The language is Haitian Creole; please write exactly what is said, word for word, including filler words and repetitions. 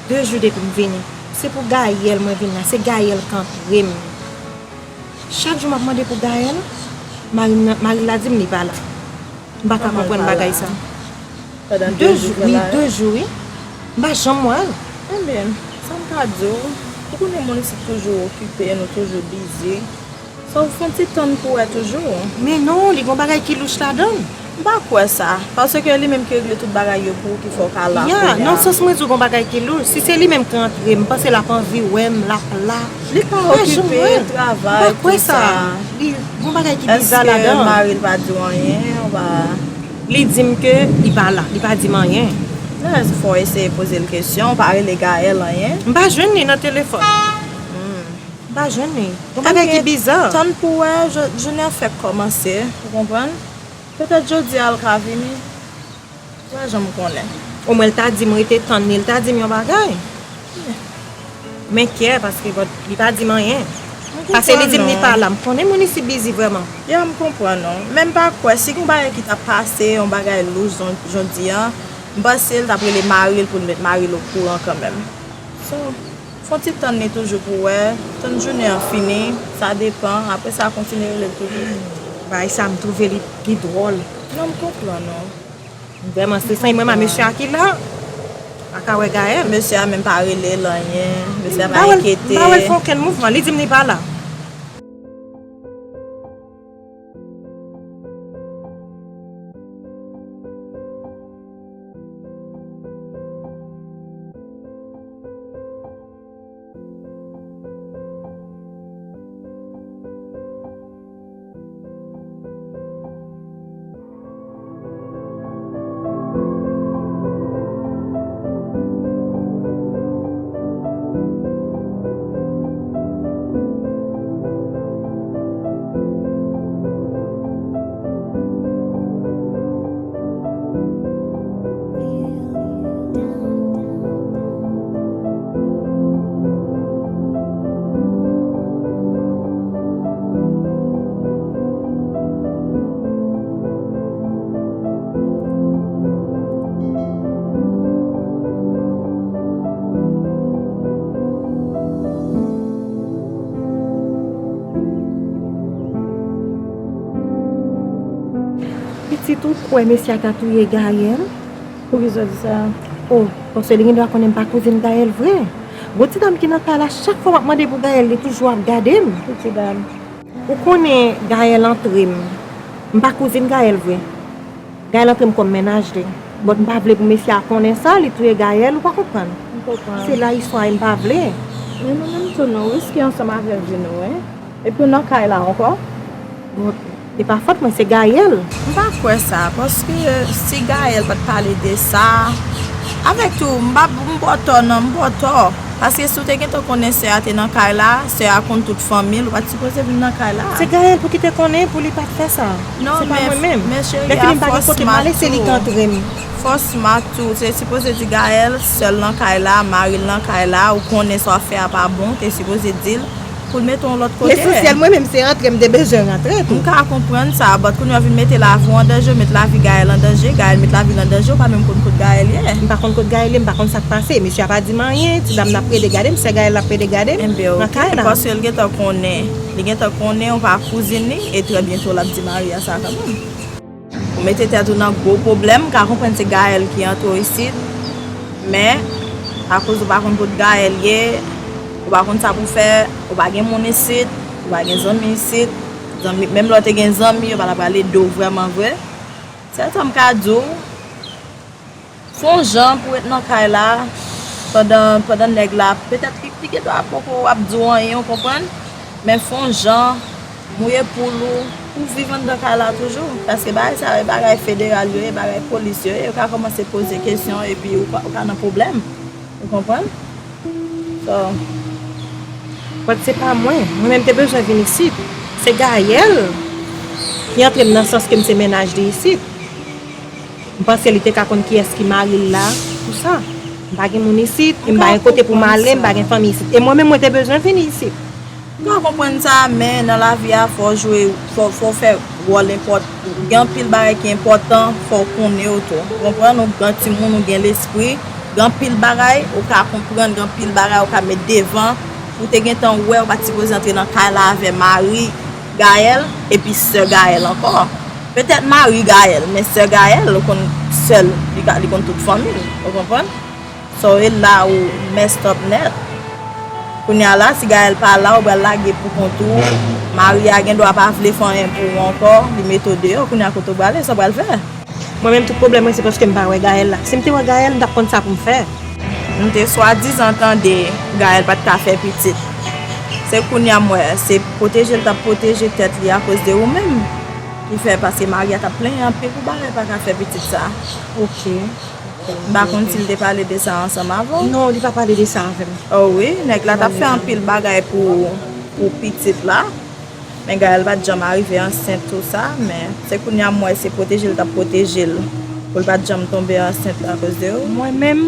De jou depi m vini. Se pou Gaël mwen vin la. Se Gaël k antre m. Chak jou m ap mande pou Gaël, mari m nan, mari l la di m li pa la. M pa ka konprann bagay sa. Pandan de jou, wi, de jou, wi. M pa janm wè l. Ebyen, sa m ka di w, ou konnen moun isit toujou okipe, nou toujou bizi. So, w fè yon ti tann pou wè toujou. Men non, li gon bagay ki louch ladan l. M pa kwè sa, paske li menm ki regle tout bagay yo pou ou ki fè w ka la kounye a. Ya, nan sans mwen di w gon bagay ki louch. Si se li menm ki antre, m panse l ap anvi wè m, l ap la. Li ka okipe, travay, tout sa. Li gon bagay ki biza ladan. Èske mari l pa di w anyen? Ou pa... Li di m ke li pa la, li pa di m anyen. Nan, fò w eseye poze l kesyon, ou pa rele Gaël anyen? M pa jwenn li nan telefòn. M pa jwenn li. Gon bagay ki biza. Tann pou wè, jou-, jounen an fèk kòmanse, ou konprann? Petèt jodi a l ka vini. Ou pa janm konnen. Omwen l ta di m rete tann li, l ta di m yon bagay. M enkyè paske bon, li pa di m anyen. Paske li di m li pa la. M konnen moun isit bizi vrèman. Ya, m konprann ou. Men m pa kwè, si gon bagay ki t ap pase, yon bagay louch jon-, jodi a, m panse l t ap rele mari l pou l met mari l okouran kanmenm. So, fè yon ti tann li toujou pou wè, tann jounen an fini, sa depann, apre sa kontinye rele l toujou. Bagay sa m twouve li pi dwòl. Non, m konprann ou. M vrèman estresan, e mwen, ma mesye a ki la, pa ka wè Gaël. Mesye a menm pa rele l anyen, mesye a pa enkyete. M pa wè l fè okenn mouvman, li di m li pa la. Pitit, ou kwè mesye a ta touye Gaël? Poukisa w di sa? O, paske li gendwa konnen m pa kouzin Gaël vre. Gon ti dam ki nan kay la, chak fwa m ap mande pou Gaël, li toujou ap gade m. Ki ti dam? Ou konnen Gaël antre m. M pa kouzin Gaël vre. Gaël antre m kòm mennaj li. But m pa vle pou mesye a konnen sa, li touye Gaël, ou pa konprann. M konprann. Se la istwa e m pa vle. Men nou menm tou nou riske ansanm avè vi nou, wi. Epi w nan kay la ankò. Bon, e pa fòt mwen, se Gaël. M pa kwè sa, paske si Gaël pa t pale de sa, avèk tou, m pa, m ba w tò non, m ba w tò. Paske si w te gentan konnen sè a te nan kay la, sè a konn tout fanmi l, ou pa t sipoze vin nan kay la. Se Gaël pou ki te konnen pou li pa t fè sa. Non, se pa mwen menm. Men cheri, lè fini m pa gen kote m ale, se li k antre m. Fòs ma tou, se sipoze di Gaël sèl nan kay la, mari l nan kay la, ou konnen sa w ap fè a pa bon, te sipoze di l. Pou l mete w yon lòt kote. Lesansyèl, mwen menm, se rantre m te bezwen rantre tou. M ka konprann sa, but kounye a w vin mete lavi w an danje, w met lavi Gaël an danje, Gaël met lavi l an danje, ou pa menm konn kot Gaël ye. M pa konn kot Gaël ye, m pa konn sa k pase. Mesye a pa di m anyen, ti dam nan ap plede gade m, sè Gaël la ap plede gade m nan kay la. Paske l gentan konnen, li gentan konnen ou pa kouzin li, e trè byento l ap di mari a sa kanmenm. Ou mete tèt ou nan gwo pwoblèm, m ka konprann se Gaël ki antre w isit, men akoz ou pa konn kot Gaël ye, ou pa konn sa pou fè, ou pa gen moun isit, ou pa gen zanmi isit, zanmi, menm lè w te gen zanmi, yo pa t ap rale do w vrèman vre. Sèl sa m ka di w, fè yon jan pou ret nan kay la pandan, pandan nèg la, petèt li, li gendwa poko ap di w anyen, ou konprann? Men fè yon jan, mouye poul ou, pou w viv anndan kay la toujou. Paske bagay sa yo, e bagay federal yo ye, bagay polis yo ye, yo ka kòmanse poze kesyon epi ou ka, ou ka nan pwoblèm. Ou konprann? So, but se pa mwen. Mwen menm te bezwen vin isit. Se Gaël ki antre m nan sans ke m se mennaj li isit. M panse li te ka konn kiyès ki mari l la pou sa. M pa gen moun isit, e m pa gen kote pou m ale, m pa gen fanmi isit. E mwen menm, mwen te bezwen vini isit. M ka konprann sa, men nan lavi a, fò w jwe, fò, fò w fè wòl enpòt-, gen anpil bagay ki enpòtan, fò w konnen yo tou. Ou konprann? Ou gran timoun, ou gen lespri, Gen anpil bagay ou ka konprann, gen anpil bagay ou ka met devan. Ou te gentan wè ou pa t sipoze antre nan kay la avè mari Gaëlle epi sè Gaëlle ankò. Petèt mari Gaëlle, men sè Gaëlle, ou konn sè l, li ka, li konn tout fanmi l, ou konprann? So, e la ou messed up nèt. Kounye a la, si Gaëlle pa la, ou pral lage pou kont ou. Mari a gen dwa pa vle fè anyen pou ou ankò, li mete w deyò. Kounye a, kote w prale, sa w pral fè? Mwen menm, tout pwoblèm mwen, se paske m pa wè Gaëlle la. Si m te wè Gaëlle, m t ap konn sa pou m fè. M te swadizan tande Gaëlle pa t ka fè pitit. Se kounye a m wè, se pwoteje l t ap pwoteje tèt li akoz de ou menm. Ki fè, paske mari a t ap plenyen anpil pou bagay pa ka fè pitit sa. Ok. M pa konn si l te pale de sa ansanm avè w. Non, li pa pale de sa avè m. Oh wi, nèg la t ap fè anpil bagay pou, pou pitit la. Men Gaëlle pa t janm arive ansent tou sa, men se kounye a m wè se pwoteje l t ap pwoteje l. Pou l pa t janm tonbe ansent akoz de ou. Mwen menm,